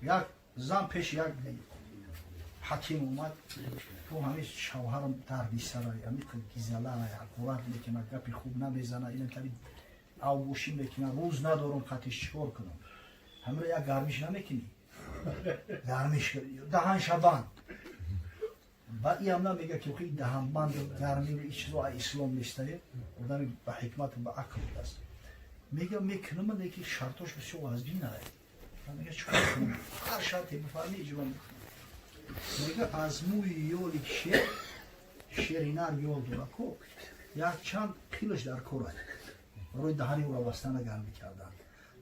Як зан пеши як ҳаким омад, ту ҳамин шавҳарам дарди сарай, ҳамин гизала ҳақорат мекунад, гапи хуб намезана, ина таби авбошӣ мекунад, рӯз надорам, қатиш чикор кунам? Ҳаминро як гармиш намекунӣ? Гармиш даҳан шабанд. Баъд иам намега, ки охи даҳанбанд, гармӣ, ин чизо ислом нестае. Одами ба ҳикмату ба ақл будааст. Мега, мекунам, леки шартош бисёр вазбинае. Мега, чикор кунам? Ҳар шарте бифармӣ, иҷро мекунам. Мега, аз мӯи ёли шер, шери нар ёл дора ко, як чанд қилаш дар кор ай барои даҳани ӯро бастана, гармӣ кардан.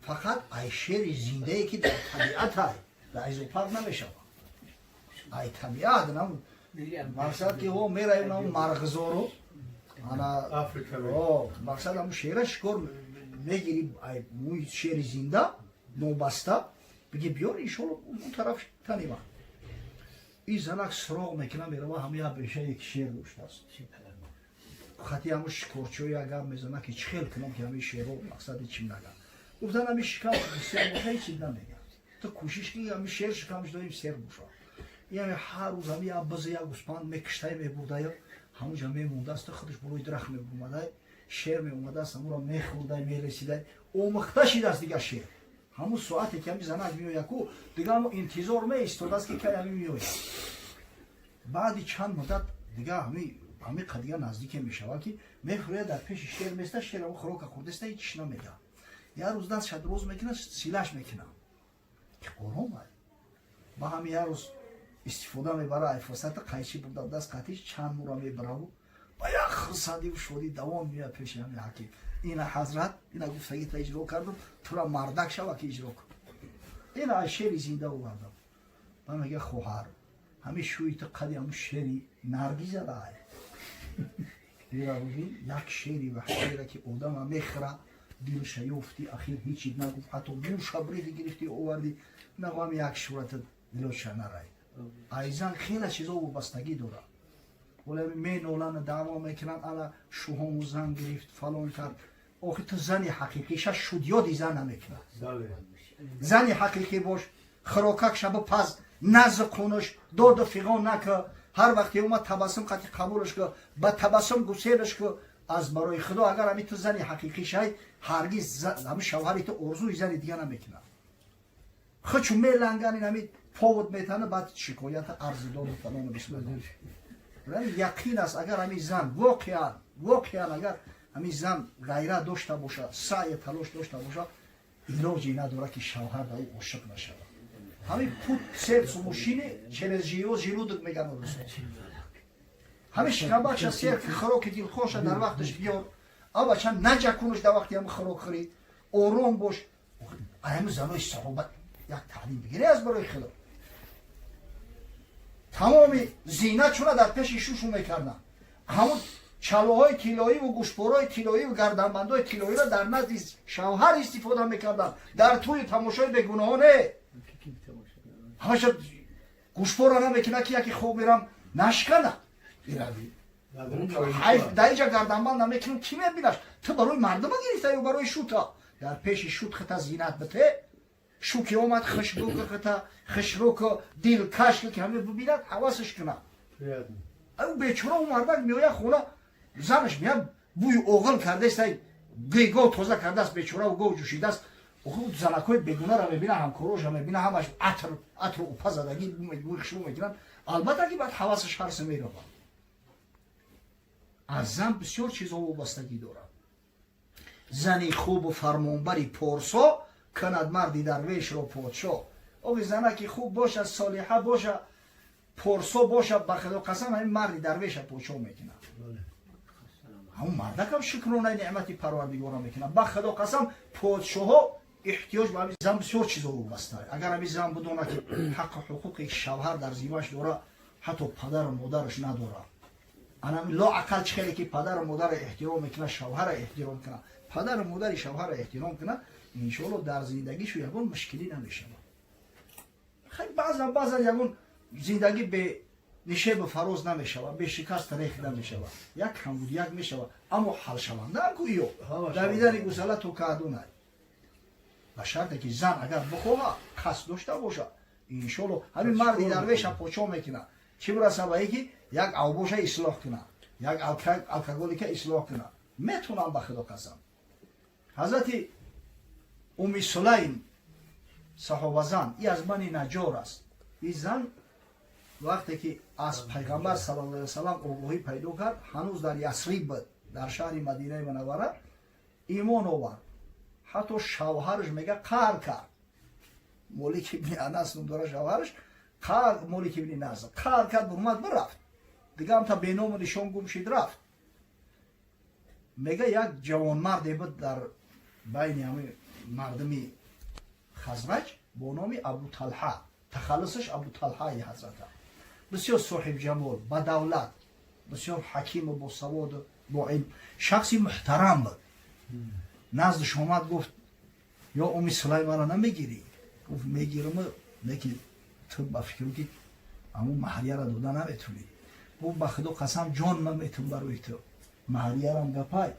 Фақат ай шери зиндае, ки дар табиат ай, дар зоопарк намешавад, ай табиат нам. Мақсад ки ҳо мераем нам марғзору ана мақсад ҳамун шера шикор мегири, ай мӯи шери зинда нобаста биги, биёр, иншолло он тараф танима. Ин занак суроғ мекунад, мерава, ҳама як бешае ки шер доштааст, хати ҳамун шикорчиҳо як гап мезанад, ки чӣ хел кунам, ки ҳамин шеро мақсади чим наган. Гуфтан, ҳамин шикам сер боша, ҳеч чиз намеган. Ту кӯшиш ки ҳамин шер шикамаш доим сер боша. Яъне ҳар рӯз ҳами як биза, як гӯспанд мекиштай, мебурдаю, ҳамунҷа мемондааст, худаш болои дарахт мебурмадай, шер меомадааст, ҳамуро мехӯрдай, мересидай, омӯхта шидааст. Дигар шер ҳамун соате ки ҳами занак меояку, дигар ҳамо интизор меистодааст, ки кай ҳами меояд. Баъди чанд муддат дигар ҳами қадига наздике мешавад, ки мефурӯяд, дар пеши шер места, шер ҳамо хӯрока хӯрдаста, ҳеч намегӯяд. Як рӯз дастша дроз мекунад, силаш мекунад, ки ором ай. Ба ҳами як рӯз истифода мебара ай фурсата, қайчи бурда даст, қатиш чанд мура мебараву ба як хурсандиву шодӣ давом меояд пеши ҳами ҳаким. Ина, ҳазрат, ина гуфтагита иҷро кардам, тура мардак шава, ки иҷро кун. Ина ай шери зинда овардам. Ба мега, хоҳар, ҳами шӯи ту қади ҳамун шери наргизада ай. Як шери ваҳшиера, ки одама мехӯра, дилша ёфти, ахир ҳечи нагуфт, ҳатто мӯша бриди гирифти, оварди, нагӯ, як шурата дилоша нарай. Айзан хеле чизо вобастагӣ дорад. Вале меноланд, даъво мекунанд, ала шуҳому зан гирифт, фалон кард. Охи ту зани ҳақиқиша шудёди зан намекунад. Зани ҳақиқӣ бош, хӯрокак шаба паз, назу қунуш, доду фиғон нака. Ҳар вақте омад, табассум қати қабулаш ку, ба табассум гуселаш ку. Аз барои Худо, агар ҳами ту зани ҳақиқӣ шай, ҳаргиз ҳами шавҳари ту орзуи зани дига намекунад. Хучу меланган, ин ҳами повод метана, баъд шикоята, арзи доду фалону бисмилла. Яқин аст, агар ҳами зан воқеан, агар ҳами зан ғайрат дошта бошад, саъю талош дошта бошад, илоҷе надорад, ки шавҳар ба ӯ ошиқ нашавад. Ҳамин путь сердцу мужчины через его желудок, меган русо. Ҳамин шикамбача сер, хӯроки дилхоша дар вақташ биёр, авача наҷакунуш, дар вақти ҳами хӯрок хӯрӣ ором бош. Ҳами занои саҳоба як таълим бигире, аз барои Худо. Тамоми зинатшуна дар пеши шушу мекарданд. Ҳамун чалоҳои тиллоиву гӯшпораи тиллоиву гарданбандҳои тиллоиро дар назди шавҳар истифода мекарданд, дар тӯи тамошои бегуноҳо не. Ҳамаша гӯшпора намекунад, ки яке хоб мерам, нашкана ирави. Дар инҷа гарданбанд намекунам, кӣ мебинаш? Ту барои мардума гирифта ё барои шута? Дар пеши шут хита зинат бите, шу ки омад, хушбӯ хита, хушрӯку дилкаш, ки ҳаме бибинад, ҳавасаш кунад. Ӯ бечора, ӯ мардак меояд хона, занаш меяд, бӯи оғил кардааст, гов тоза кардааст, бечора, гов ҷӯшидааст. Занакҳои бегунаро мебина, ҳамкороша мебина, ҳамаш атр атру упа задагӣ, бӯи хушбӯ мекунанд. Албатта, ки баъд ҳавасаш ҳарсе меравад. Аз зан бисёр чизҳо вобастагӣ дорад. Зани хубу фармонбари порсо кунад марди дарвешро подшо. Ови занаки хуб боша, солиҳа боша, порсо боша, ба Худо қасам, ҳамин марди дарвеша подшо мекунад. Ҳамун мардакам шукронаи неъмати Парвардигора мекунад. Ба Худо қасам, подшоҳо эҳтиёҷ ба ҳамин зан бисёр чизо вобаста. Агар ҳамин зан бидонад, ки ҳаққу ҳуқуқи шавҳар дар зимаш дора, ҳатто падару модараш надорад, анами лоақал чӣ хеле ки падару модарро эҳтиром мекунад, шавҳарро эҳтиром кунад, падару модари шавҳарро эҳтиром кунад, иншоалло дар зиндагишу ягон мушкилӣ намешавад. Хай, баъзан баъзан ягон зиндагӣ бе нишебу фароз намешавад, бе шикаст рех намешавад, як камбудияк мешавад, аммо ҳалшаванда ку ё давидани гусала то каъдунай, ба шарте ки зан агар бихоҳад, қасд дошта бошад. Иншолло, ҳамин марди дарвеша почо мекуна, чӣ бираса ба ки як авбоша ислоҳ куна, як алкоголика ислоҳ куна. Метунам, ба Худо қасам. Ҳазрати Уми Сулайм, саҳобазан, и аз Бани Наҷор аст. И зан вақте ки аз Пайғамбар саллаллоҳу алайҳи васалам огоҳӣ пайдо кард, ҳанӯз дар Ясриб буд, дар шаҳри Мадинаи Мунаввара, имон овард. Ҳатто шавҳараш, мега, қаҳр кард. Молик ибни Анас ном дора шавҳараш, қаҳр, Молик ибни Назр қаҳр кард, бурмад, бирафт, дига ҳамта беному нишон гум шид, рафт. Мега, як ҷавонмарде буд дар байни ҳами мардуми Хазраҷ бо номи Абуталҳа, тахаллусаш Абуталҳаи ҳазрата, бисёр соҳибҷамол, бадавлат, бисёр ҳакиму босаводу бо илм, шахси муҳтарам буд. Наздиш омад, гуфт: «Ё Уми Сулайм, мара намегирӣ?» Гуфт: «Мегирам, лекин ту ба фикру ки ҳамун маҳрияро дода наметунӣ». Гуфт: «Ба Худо қасам, ҷон ман метун барои ту, маҳриярам гапай,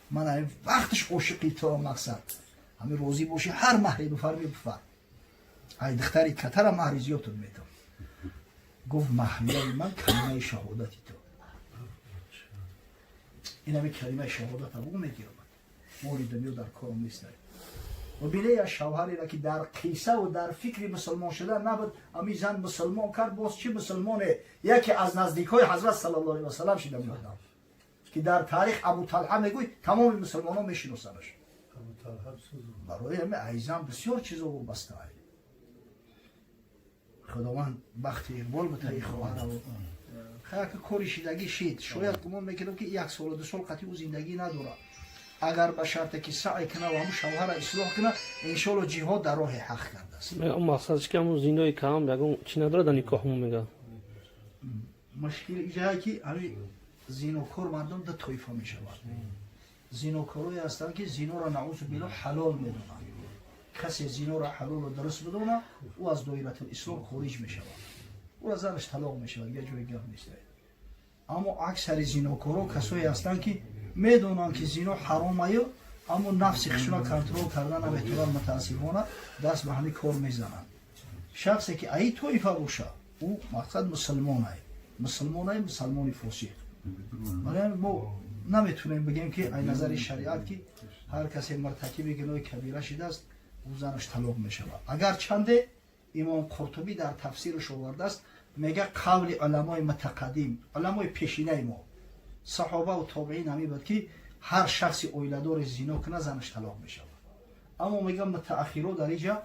ман ҳамин вақташ ошиқи ту, мақсад ҳамин розӣ бошӣ, ҳар маҳре бифарми, бифар, ай духтари катара маҳри зиёдтун метон». Гуфт: «Маҳрияи ман калимаи шаҳодати ту, ин ҳамин калимаи шаҳодата бугу, мегирам, моли дунё дар кором нест». Ва бине, як шавҳареро ки дар қиссаву дар фикри мусулмон шудан набуд, ҳамин зан мусулмон кард. Боз чӣ мусулмоне? Яке аз наздикҳои ҳазрат саллаллоҳу алайҳи васалам шида меодам, ки дар таърих Абуталҳа мегӯй, тамоми мусулмонон мешиносанаш. Барои ҳами айзан бисёр чизо вобаста. Худованд бахти иқбол битаи хоҳараву хаяка кори шидагӣ шид. Шояд гумон мекунам, ки як солу 2 сол қатъи ӯ зиндагӣ надорад. Агар ба шарте ки саъй куна ва ҳамун шавҳара ислоҳ куна, иншоалло, ҷиҳод дар роҳи ҳақ кардааст. Мақсадш ки ҳамун зинои кам ягон чӣ надорад дар никоҳ мега. Мушкил иҷае ки ҳами зинокор мардум ду тоифа мешавад. Зинокорое ҳастанд, ки зиноро, наузу биллоҳ, ҳалол медонанд. Касе зиноро ҳалолу дуруст бидона, ӯ аз доиратул ислом хориҷ мешавад, ӯра занаш талоқ мешавад, дигар ҷои гап нест. Аммо аксари зинокоро касое ҳастанд, ки медонанд, ки зино ҳаромаю, аммо нафси худшона контрол карда наметавонанд. Мутаассифона, даст ба ҳамин кор мезананд. Шахсе ки аи тоифа боша, ӯ мақсад мусулмонай, мусулмонай, мусалмони фосиқ. Барои мо наметавонем бигем, ки ай назари шариат, ки ҳар касе муртакиби гуноҳи кабира шидааст, ӯ занаш талоқ мешавад. Агар чанде Имом Қуртубӣ дар тафсираш овардааст, мега, қавли уламои мутақаддим, уламои пешинаи мо, саҳобаву тобеин, ҳамин буд, ки ҳар шахси оиладоре зино кунад, занаш талоқ мешавад. Аммо мега, мутааххиро дар иҷа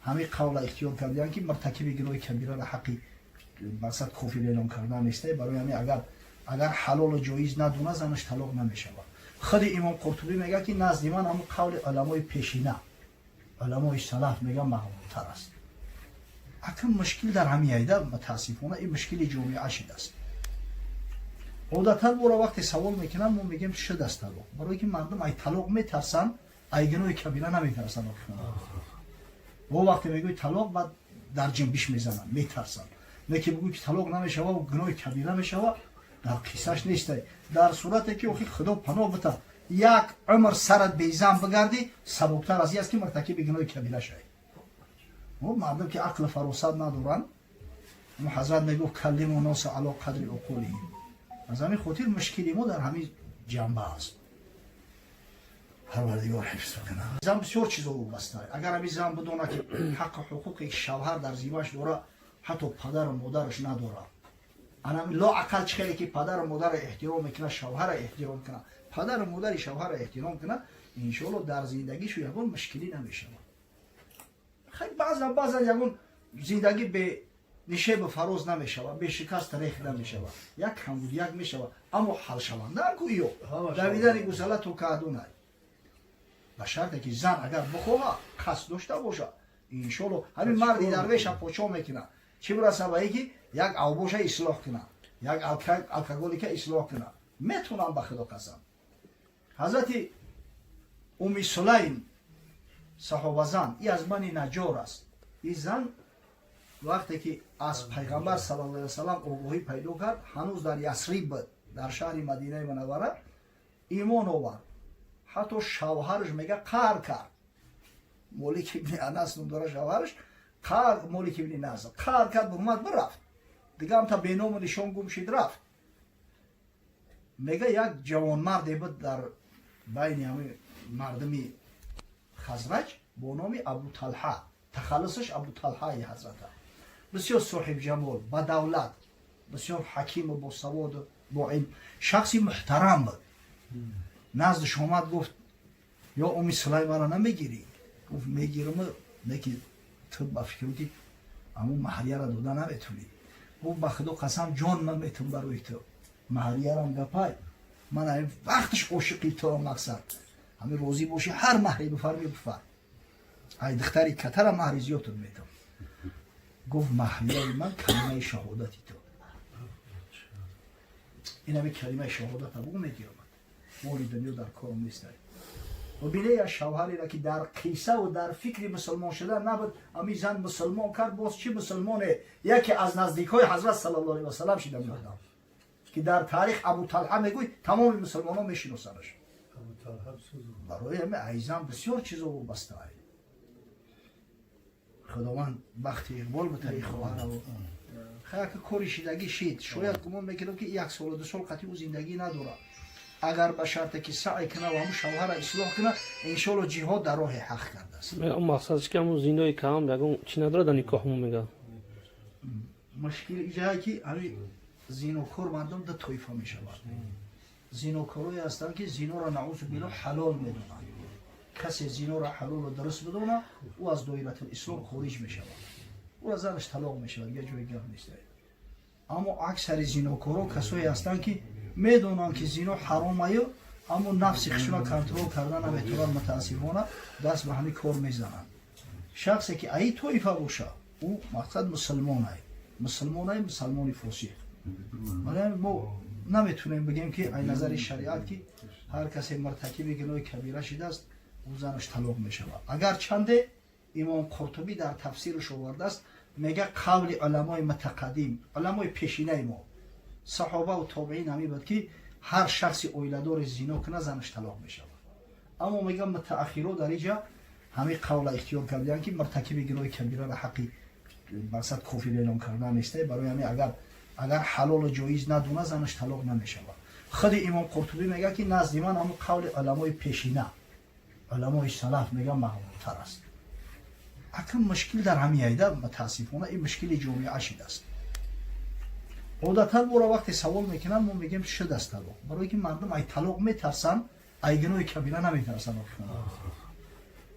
ҳамин қавла ихтиёр кардианд, ки муртакиби гуноҳи кабирара ҳаққи мақсад кофир эълон кардан неста. Барои ҳамин агар ҳалолу ҷоиз надуна, занаш талоқ намешавад. Худи Имом Қуртубӣ мега, ки назди ман ҳамун қавли уламои пешина, уламои салаф, мега, мақбултар аст. Акн мушкил дар ҳамин айда, мутаассифона, ин мушкили ҷомеа шидааст. Одатан моро вақте савол мекунанд, мо мегӯем, шудааст талоқ, барое ки мардум ай талоқ метарсанд, ай гуноҳи кабира наметарсанд. Во вақте мегӯи талоқ, баъд дар ҷинбиш мезананд, метарсанд. Лекин бигӯй, ки талоқ намешава, гуноҳи кабира мешава, дар қиссаш нестай. Дар сурате ки охи, Худо паноҳ бита, як умр сарат безан бигардӣ, сабуктар аз ин аст, ки муртакиби гуноҳи кабира шавӣ. Мардум ки ақлу фаросат надоранд, ҳазрат мегуфт: «كلموا الناس على قدر عقولهم». Аз ҳамин хотир мушкили мо дар ҳамин ҷанба аст. Парвардигор ҳифз кунад. Зан бисёр чизо вобаста. Агар ҳамин зан бидона, ки ҳаққу ҳуқуқе шавҳар дар зимаш дора, ҳатто падару модараш надорад, анами лоақал чӣ хеле ки падару модарро эҳтиром мекунад, шавҳара эҳтиром кунад, падару модари шавҳара эҳтиром кунад, иншоалло, дар зиндагишу ягон мушкилӣ намешавад. Хай, баъзан баъзан ягон зиндагӣ бе нишебу фароз намешавад, бе шикаст рех намешавад, як камбудияк мешавад, аммо ҳалшаванда ку ё давидани гусала то каъдунай. Ба шарте ки зан агар бихоҳа, қасд дошта бошад, иншоалло, ҳамин марди дарвеша почо мекунад, чӣ бираса ба ки як авбоша ислоҳ кунад, як алкоголика ислоҳ кунад. Метунам, ба Худо қасам. Ҳазрати Уми Сулайм, саҳобазан, и аз Бани Наҷор аст. И зан вақте ки аз Пайғамбар саллаллоҳу алайҳи васалам огоҳӣ пайдо кард, ҳанӯз дар Ясриб буд, дар шаҳри Мадинаи Мунаввара, имон овард. Ҳатто шавҳараш, мега, қаҳр кард. Молик ибни Анас ном дора шавҳараш, Қар Молик ибни Назр қар кард, бурмад, бирафт. Дига ҳамта беному нишон гум шид, рафт. Мега, як ҷавонмарде буд дар байни ҳами мардуми Хазраҷ бо номи Абу Талҳа, тахаллусаш Абу Талҳаи ҳазрата, бисёр соҳибҷамол, бадавлат, бисёр ҳакиму босаводу бо илм, шахси муҳтарам буд. Наздиш омад, гуфт: «Ё Уми Сулайм, мара намегирӣ?» Гуфт: «Мегирам, неки ту ба фикру ки ҳамун маҳрияро дода наметунӣ». Гуфт: «Ба Худо қасам, ҷон ман метун барои ту, маҳриярам гапай, ман ҳамин вақташ ошиқи туам, мақсад ҳамин розӣ бошӣ, ҳар маҳре бифарми, бифар, ай духтари катара маҳри зиёдтун метам». Гуфт: «Маҳрияи ман калимаи шаҳодати ту, ин ҳами калимаи шаҳодата бугу, мегиромад, моли дунё дар кором нестай». Бибине, як шавҳареро, ки дар қиссаву дар фикри мусулмон шудан набуд, ҳами зан мусулмон кард. Боз чӣ мусулмоне? Яке аз наздикҳои ҳазрат саллаллоҳу алайҳи васалам шида меодам, ки дар таърих Абу Талҳа мегӯй, тамоми мусулмонон мешиносанаш. Барои ҳами айзан бисёр чизо вобастаа. Худованд бахти иқбол битаи хоҳараву хаяка кори шидагӣ шид. Шояд гумон мекунам, ки як солу 2 сол қатъи ӯ зиндагӣ надорад. Агар ба шарте ки саъй куна ва ҳамун шавҳара ислоҳ куна, иншоалло ҷиҳод дар роҳи ҳақ кардааст. Мақсадш ки ҳамун зинои кам ягон чӣ надорад дар никоҳ мега. Мушкил иҷае, ки ҳами зинокор мардум ду тоифа мешавад. Зинокорое ҳастанд, ки зиноро, наузу биллоҳ, ҳалол медонанд. Касе зиноро ҳалолу дуруст бидона, ӯ аз доиратул ислом хориҷ мешавад, ӯра занаш талоқ мешавад, дигар ҷои гап нест. Аммо аксари зинокоро касое ҳастанд, ки медонанд, ки зино ҳаромаю, аммо нафси худшона контрол карда наметавонанд. Мутаассифона, даст ба ҳамин кор мезананд. Шахсе ки аи тоифа боша, ӯ мақсад мусулмонай, мусулмонай, мусалмони фосиқ. Барои мо наметунем бигем, ки ай назари шариат, ки ҳар касе муртакиби гуноҳи кабира шидааст, ӯ занаш талоқ мешавад. Агар чанде Имом Қуртубӣ дар тафсираш овардааст, мега, қавли уламои мутақаддим, уламои пешинаи мо, саҳобаву тобеин, ҳамин буд, ки ҳар шахси оиладори зино кунад, занаш талоқ мешавад. Аммо мега, мутааххиро дар иҷа ҳамин қавла ихтиёр кардианд, ки муртакиби гуноҳи кабираро ҳаққи мақсад кофир эълон кардан несте. Барои ҳамин агар ҳалолу ҷоиз надуна, занаш талоқ намешавад. Худи Имом Қуртубӣ мега, ки назди ман ҳамун қавли уламои пешина, уламои салаф, мега, мақбултар аст. Акн мушкил дар ҳамин айда, мутаассифона, ин мушкили ҷомеа шидааст. Одатан моро вақте савол мекунанд, мо мегӯем, шудааст талоқ, барое ки мардум ай талоқ метарсанд, ай гуноҳи кабира наметарсанд.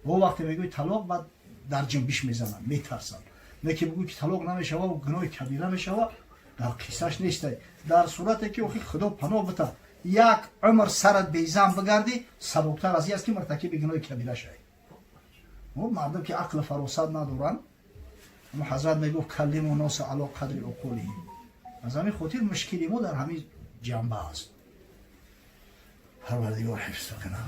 Во вақте мегӯи талоқ, баъд дар ҷунбиш мезананд, метарсанд. Не ки бигӯй, ки талоқ намешава, гуноҳи кабира мешава, дар қиссаш нестай. Дар сурате ки охи, Худо паноҳ бита, як умр сарат безан бигардӣ, сабуктар аз ин аст, ки муртакиби гуноҳи кабира шавӣ. Мардум ки ақлу фаросат надоранд, ҳазрат мегуфт: «كلموا الناس على قدر عقولهم». Аз ҳамин хотир мушкили мо дар ҳамин ҷанба аст. Парвардигор ҳифз кунад.